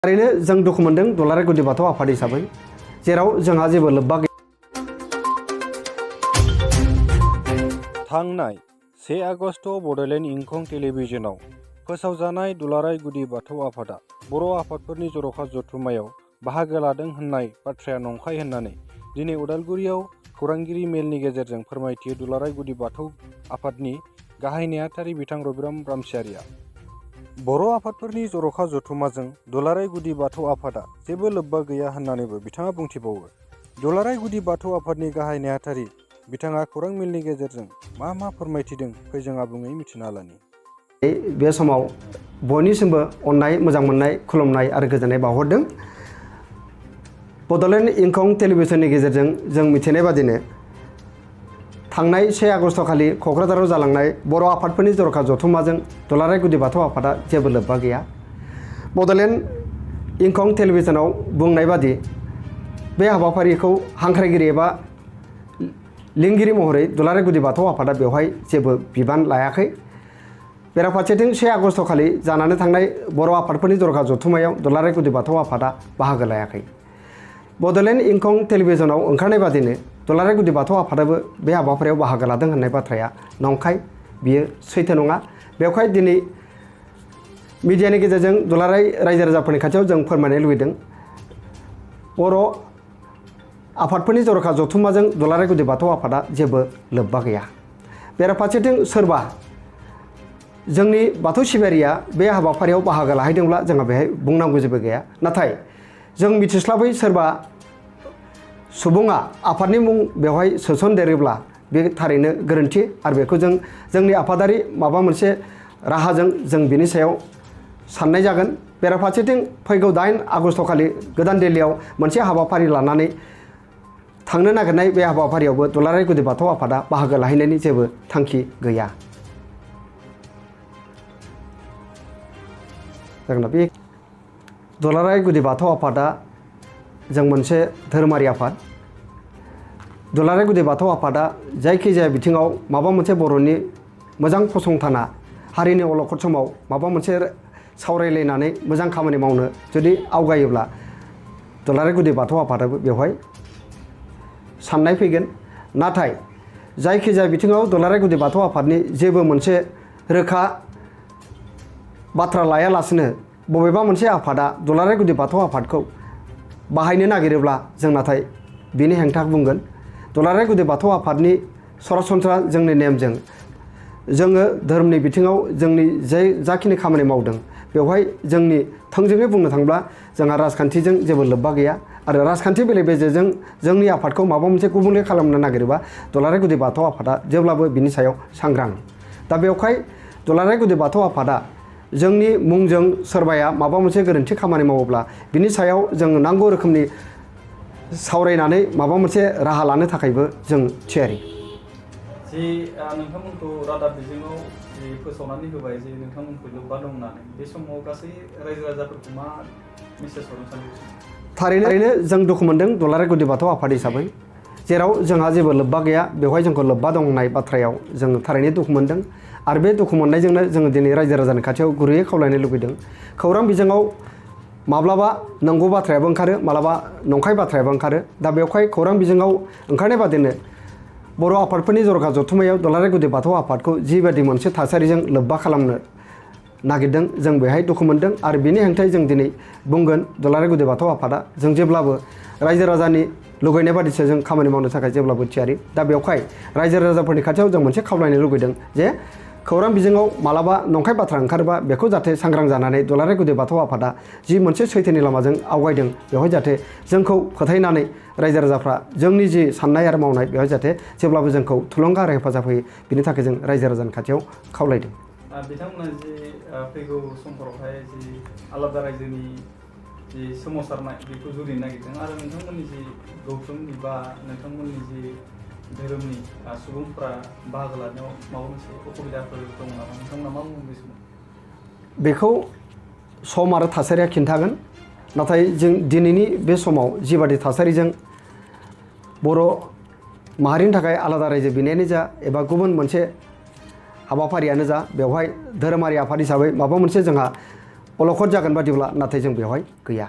थारैनो जों दुखु मोनदों दुलाराय गुदि बाथौ आफाद हिसाबै जेराव जोंहा जेबो लोब्बा गैया। थांनाय 1 आगस्ट बड'लेण्ड इंखं टेलिभिजनाव फोसावजानाय दुलाराय गुदि बाथौ आफादा बर' आफादफोरनि जर'खा जथुम्मायाव बाहागो लादों होननाय बाथ्राया नंखाय होननानै दिनै उदालगुरियाव खौरांगिरि मेलनि गेजेरजों फोरमायथियो दुलाराय गुदि बाथौ आफादनि गाहाय नेहाथारि बिथां रबिराम रामसियारिया। बर' आफादफोरनि जर'खा जथुम्माजों दुलाराय गुदि बाथौ आफादा जेबो लोब्बा गैया होननानैबो बिथाङा बुंथिबावो। दुलाराय गुदि बाथौ आफादनि गाहाय नेहाथारि बिथाङा खौरां मेलनि गेजेरजों मा फोरमायथिदों फै जों आबुङै मिथिना लानि। बे समाव बयनिसिमबो अननाय मोजां मोननाय खुलुमनाय आरो गोजोननाय बावहरदों। बड'लेण्ड इंखं टेलिभिजननि गेजेरजों जों मिथिनाय बादिनो थांनाय 1 आगस्ट खालि क'क्राझाराव जालांनाय बर' आफादफोरनि जर'खा जथुम्माजों दुलाराय गुदि बाथौ आफादा जेबो लोब्बा गैया। बड'लेण्ड इंखं टेलिभिजनाव बुंनाय बादि बे हाबाफारिखौ हांख्रायगिरि एबा लिंगिरि महरै दुलाराय गुदि बाथौ आफादा बेवहाय जेबो बिबान लायाखै। बेराफारसेथिं 1 आगस्ट खालि जानानै थांनाय बर' आफादफोरनि जर'खा जथुम्मायाव दुलाराय गुदि बाथौ आफादा बाहागो लायाखै। बड'लेण्ड इंखं टेलिभिजनाव ओंखारनाय बादिनो दुलाराय गुदि बाथौ आफादाबो बे हाबाफारियाव बाहागो लादों होननाय बाथ्राया नंखाय, बियो सैथो नङा। बेवहाय दिनै मिडियानि गेजेरजों दुलाराय रायजो राजाफोरनि खाथियाव जों फोरमायनो लुबैदों, बर' आफादफोरनि जर'खा जथुम्माजों दुलाराय गुदि बाथौ आफादा जेबो लोब्बा गैया। बेराफारसेथिं सोरबा जोंनि बाथौ सिबियारिया बे हाबाफारियाव बाहागो लाहैदोंब्ला जोंहा बेहाय बुंनांगौ जेबो गैया। नाथाय जों मिथिस्लाबै सोरबा सुबुङा आफादनि मुं बेवहाय सोसनदेरोब्ला बे थारैनो गोरोन्थि आरो बेखौ जोंनि आफादारि माबा मोनसे राहाजों जों बिनि सायाव साननाय जागोन। बेराफारसेथिं फैगौ 8 आगस्ट खालि गोदान दिल्लीयाव मोनसे हाबाफारि लानानै थांनो नागिरनाय बे हाबाफारियावबो दुलाराय गुदि बाथौ आफादा बाहागो लाहैनायनि जेबो थांखि गैया। बे दुलाराय गुदि बाथौ आफादा जों मोनसे धोरोमारि आफाद। दुलाराय गुदि बाथौ आफादा जायखिजाया बिथिङाव माबा मोनसे बर'नि मोजां फसंथाना हारिनि अलखद समाव माबा मोनसे सावरायलायनानै मोजां खामानि मावनो जुदि आवगायोब्ला दुलाराय गुदि बाथौ आफादाबो बेवहाय साननाय फैगोन। नाथाय जायखिजाया बिथिङाव दुलाराय गुदि बाथौ आफादनि जेबो मोनसे रोखा बाथ्रा लायालासिनो बबेबा मोनसे आफादा दुलाराय गुदि बाथौ आफादखौ बाहायनो नागिरोब्ला जों नाथाय बिनि हेंथा बुंगोन। दुलाराय गुदि बाथौ आफादनि सरासनस्रा जोंनि नेमजों जोङो धोरोमनि बिथिङाव जोंनि जाखिनि खामानि मावदों बेवहाय जोंनि थोंजोङै बुंनो थाङोब्ला जोंहा राजखान्थिजों जेबो लोब्बा गैया आरो राजखान्थि बेले बेजेजों जोंनि आफादखौ माबा मोनसे गुबुंले खालामनो नागिरोबा दुलाराय गुदि बाथौ आफादा जेब्लाबो बिनि सायाव सांग्रां। दा बेवहाय दुलाराय गुदि बाथौ आफादा जोंनि मुंजों सोरबाया माबा मोनसे गोरोन्थि खामानि मावोब्ला बिनि सायाव जों नांगौ रोखोमनि सावरायनानै माबा मोनसे राहा लानो थाखायबो जों थियारि। जे नोंथांमोनखौ रादाब बिजोङाव जे फोसावनानै होबाय जे नोंथांमोनखौ लोब्बा दं होननानै, बे समाव गासै रायजो राजाफोरखौ मा मेसेज हरनो सानो? थारैनो जों दुखु मोनदों दुलाराय गुदि बाथौ आफाद हिसाबै जेराव जोंहा जेबो लोब्बा गैया बेवहाय जोंखौ लोब्बा दं होननाय बाथ्रायाव जों थारैनो दुखु मोनदों। आरो बे दुखु मोननायजोंनो जोङो दिनै रायजो राजानि खाथियाव गुरैयै खावलायनो लुबैदों, खौरां बिजोङाव माब्लाबा नंगौ बाथ्रायाबो ओंखारो, माब्लाबा नंखाय बाथ्रायाबो ओंखारो। दा बेवहाय खौरां बिजोङाव ओंखारनाय बादिनो बर' आफादफोरनि जर'खा जथुम्मायाव दुलाराय गुदि बाथौ आफादखौ जिबायदि मोनसे थासारिजों लोब्बा खालामनो नागिरदों जों बेहाय दुखु मोनदों। आरो बिनि हेंथायै जों दिनै बुंगोन दुलाराय गुदि बाथौ आफादा जों जेब्लाबो रायजो राजानि लुगैनाय बादिसो जों खामानि मावनो थाखाय जेब्लाबो थियारि। दा बेवहाय रायजो राजाफोरनि खाथियाव जों मोनसे खावलायनो लुगैदों जे खौरां बिजोङाव मालाबा नंखाय बाथ्रा ओंखारोबा बेखौ जाहाथे सांग्रां जानानै दुलाराय गुदि बाथौ आफादा जि मोनसे सैथोनि लामाजों आवगायदों बेवहाय जाहाथे जोंखौ फोथायनानै रायजो राजाफ्रा जोंनि जि साननाय आरो मावनाय बेवहाय जाहाथे जेब्लाबो जोंखौ थुलुंगा आरो हेफाजाब होयो बिनि थाखाय जों रायजो राजानि खाथियाव खावलायदों। बिथांमोना जे फैगौ समफोरावहाय जि आलादा रायजोनि जि सोमावसारनाय बेखौ जुरिनो नागिरदों आरो नोंथांमोननि जि गौथुमनि बा नोंथांमोननि जि धोरोमनि सुबुंफ्रा बाहागो लानायाव माबा मोनसे असुबिदाफोर दं नामा? नोंथांमोना मा बुङो बे समाव? बेखौ सम आरो थासारिया खिन्थागोन। नाथाय जों दिनैनि बे समाव जिबादि थासारिजों बर' माहारिनि थाखाय आलादा रायजो बिनायानो जा एबा गुबुन मोनसे हाबाफारियानो जा बेवहाय धोरोमारि आफाद हिसाबै माबा मोनसे जोंहा अलखद जागोन बादिब्ला नाथाय जों बेवहाय गैया।